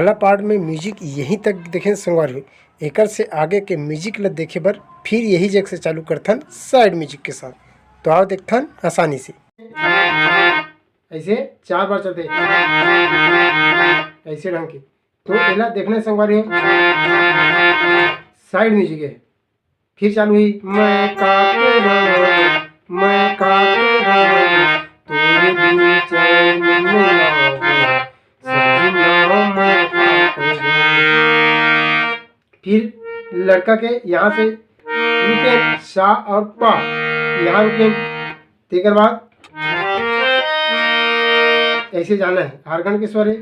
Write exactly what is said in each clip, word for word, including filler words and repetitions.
पहला पार्ट में म्यूजिक यहीं तक देखेन संगवारी हो। एकर से आगे के म्यूजिक ल देखे बर फिर यही जगह से चालू करथन साइड म्यूजिक के साथ। तो आओ देखथन आसानी से। ऐसे चार बार चलथे, ऐसे ढंग के। तो एला देखना संगवारी हो, साइड म्यूजिक है। फिर चालू हुई, मैं का करूं, मैं का करूं, तोरे बिन चैन नहीं आवे, सजना मैं का करूं। फिर लड़का के यहाँ से रुके सा और पा, यहाँ रुके, तेकर बाद ऐसे जाना है। हारगन के स्वर है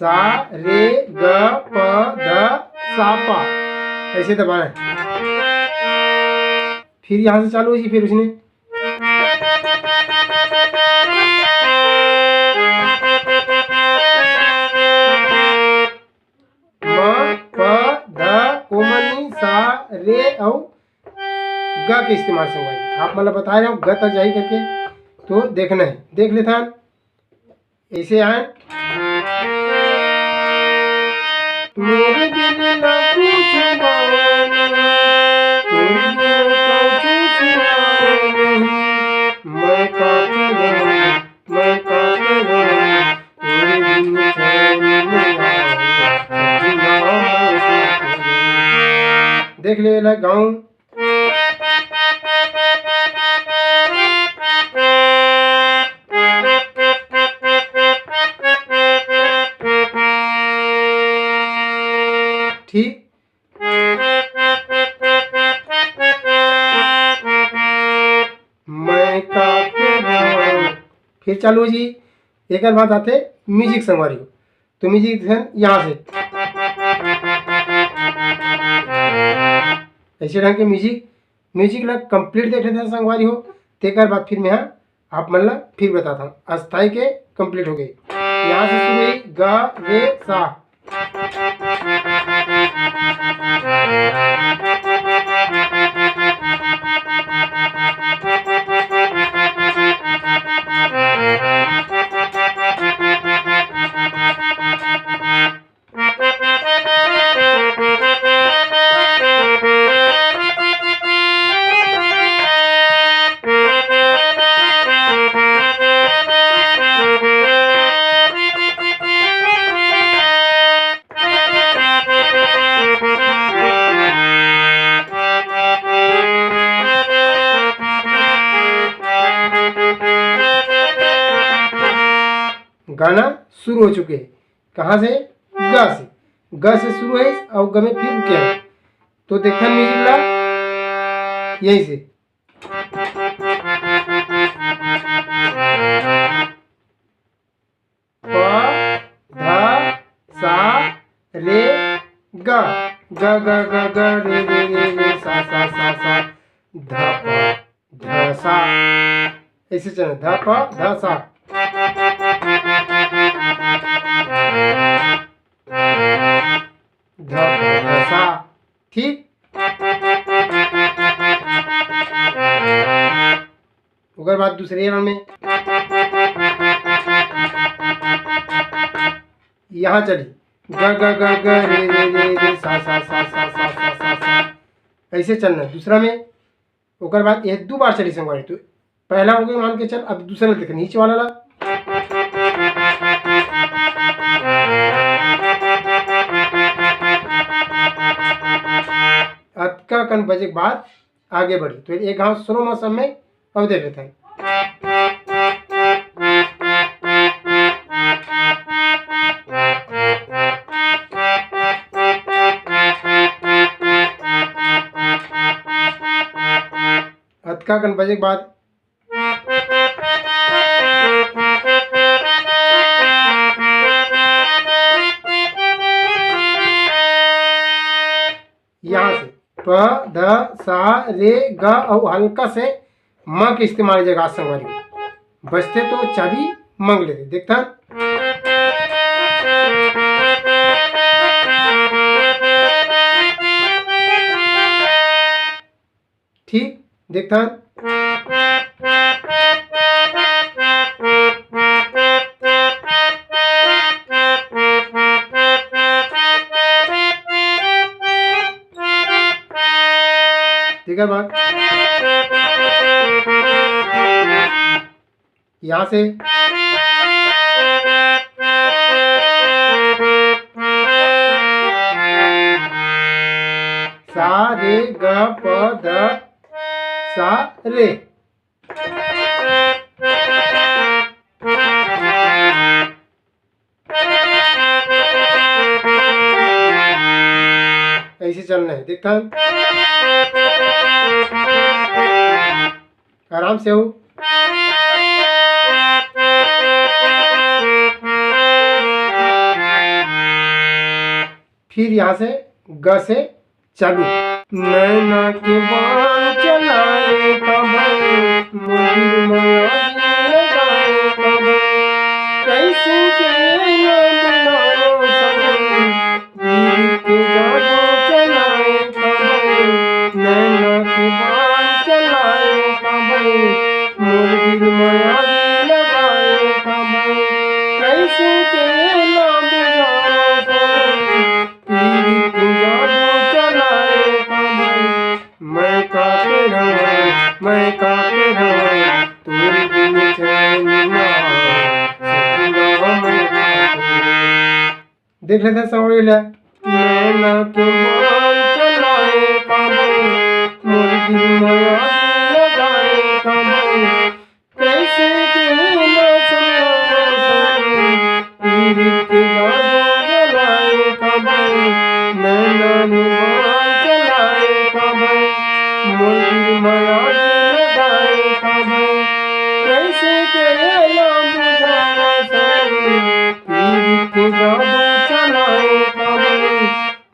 सा रे ग प ध सा पा, ऐसे दबाना है। फिर यहाँ से चालू हुई, फिर उसने म प ध कोमनी सा रे अउ ग के इस्तेमाल संगवारी। आप मतलब बता रहे हो ग तक जाही करके, तो देखना है, देख लेथन। ऐसे आए। मेरे दिल ना कुछ भावे नहीं, तेरे दिल का कुछ भावे नहीं। मैं का करूं, मैं का करूं, तेरे बिन चैन नहीं आवे, सजना मैं का करूं। देख ले ला गाँव। ठीक। मैं का करूं। फिर चालू जी, एकर बाद आथे म्यूजिक संगवारी हो। तो म्यूजिक देखेन यहाँ से, ऐसे ढंग के म्यूजिक, म्यूजिक ला कंप्लीट देख लेथन संगवारी हो। तेकर बाद फिर मैं आप मन ला फिर बताता हूँ। अस्थाई के कंप्लीट हो गई। यहाँ से शुरू हुई ग रे सा। गाना शुरू हो चुके हैं। कहाँ से? ग से। ग से शुरू है और ग में फिर रुके हैं। तो देखा म्यूजिक ला यहीं से। प ध सा रे ग, ग ग ग ग रे रे रे रे सा सा सा सा, ध प ध सा। ऐसे चलना, ध प ध सा, ध प ध सा। ठीक। ओकर बाद दूसरे राउंड में यहाँ चली, ग ग ग ग रे रे रे रे सा सा सा सा सा सा, ऐसे चलना है। दूसरा में ओकर बाद ये दो बार चली संगवारी। तो पहला हो गया मान के चल, अब दूसरा देख नीचे वाला ला। अतका कन बजे के बाद आगे बढ़ी। तो एक घाव स्लो मोशन में अब देख लेते हैं। अतका कन बजे के बाद यहाँ से प ध सा रे ग अउ हल्का से म के इस्तेमाल जगह संगवारी। बजथे तो चाबी मांग लेते। देखथन। ठीक, देखथन। ठीक है बात, यहाँ से सा रे ग प ध सा रे। ऐसे चलना है, देखता है। आराम से हो। फिर यहाँ से ग से चालू। नैना के बाण चलाए काबर, मोर दिल में आगी लगाए काबर, कैसे के ना बुलाओ सनम, पीर के जादू चलाए काबर, नैना के बाण चलाए काबर, मोर दिल में आगी लगाए काबर, कैसे के ना बुलाओ सनम, पीर के जादू चलाए काबर, मैं का करूं, मैं का करूं, तेरे बिन चैन ना, सजना मैं का करूं। देख लेते हैं संगवारी ला। नैना के बाण चलाए काबर, मोर दिल में आगी लगाए काबर, कैसे के ना सनम, पीर के जादू चलाए काबर, नैना में बाण चलाए काबर, मोर दिल में आगी लगाए काबर, कैसे के ना बुझाओ सनम, पीर के जादू चलाए काबर,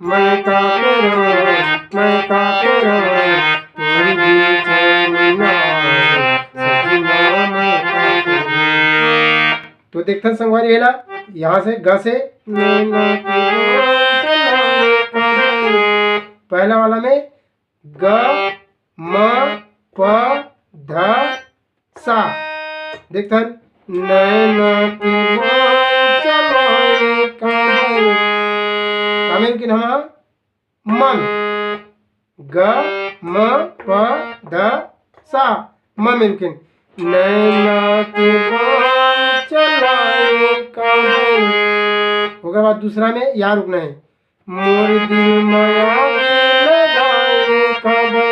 मैं का करूं, मैं का करूं, तेरे बिन चैन ना, सजना मैं का करूं। तो देखथन संगवारी एला, यहाँ से ग से नैना के बाण चलाए काबर। पहला वाला में ग म प ध सा। देखथन, नैना के बाण चलाए काबर। का में रुकिन हम, म में। ग म प ध सा, म में रुकिन। नैना के बाण चलाए काबर। ओकर बाद दूसरा में यहाँ रुकना है। मोर दिल में आगी लगाए काबर।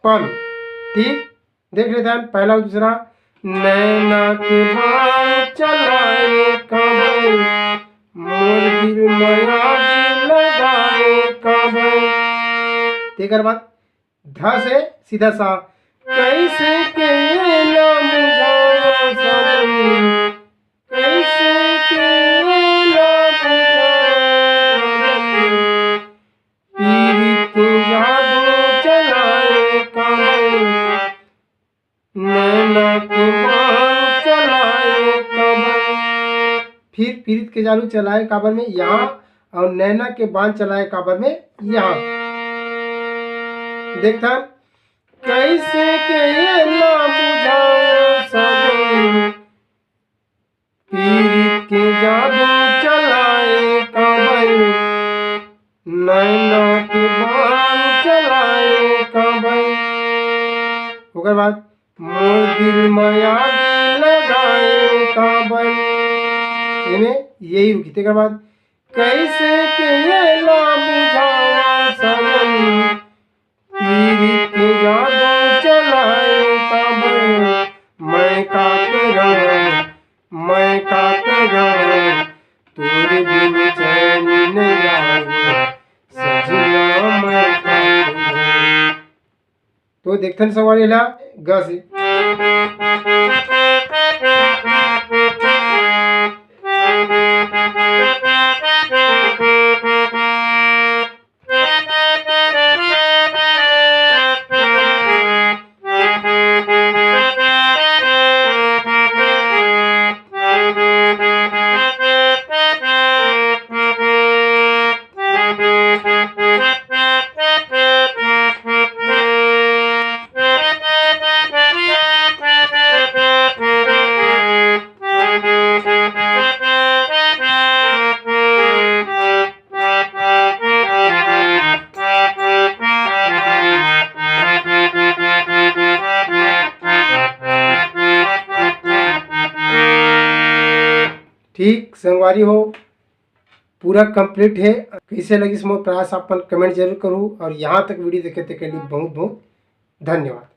प में, ठीक, देख लेथन पहला अउ दूसरा। नैना के बाण चलाए काबर, मोर दिल में आगी लगाए काबर। तेकर बाद ध से सीधा सा, कैसे के ना बुझाओ सनम, कैसे के ना बुझाओ सनम, पीर के जादू चलाए काबर, नैना के बाण चलाए काबर। फिर पीरित के जादू चलाए काबर में यहाँ, और नैना के बाण चलाए काबर में यहाँ। देखथन, कैसे के ना बुझाओ सनम, पीरित के जादू चलाए काबर, नैना के बाण चलाए काबर। ओकर बाद मोर दिल में आगी लगाए काबर। एमे यही रुकी। तेकर बाद कैसे के ये ना बुझावा सनम, पीरित के जादू चलाए काबर। मैं का करूं, मैं का करूं, तोरे बिन चैन नइ आवे, सजना मैं का करूं। तो देखथन संगवारी ला ग से। ठीक संगवारी हो, पूरा complete हे। कइसे लगिस मोर प्रयास, आप मन comment जरूर करहू, और यहाँ तक video देखे तेकर लिए बहुत बहुत धन्यवाद।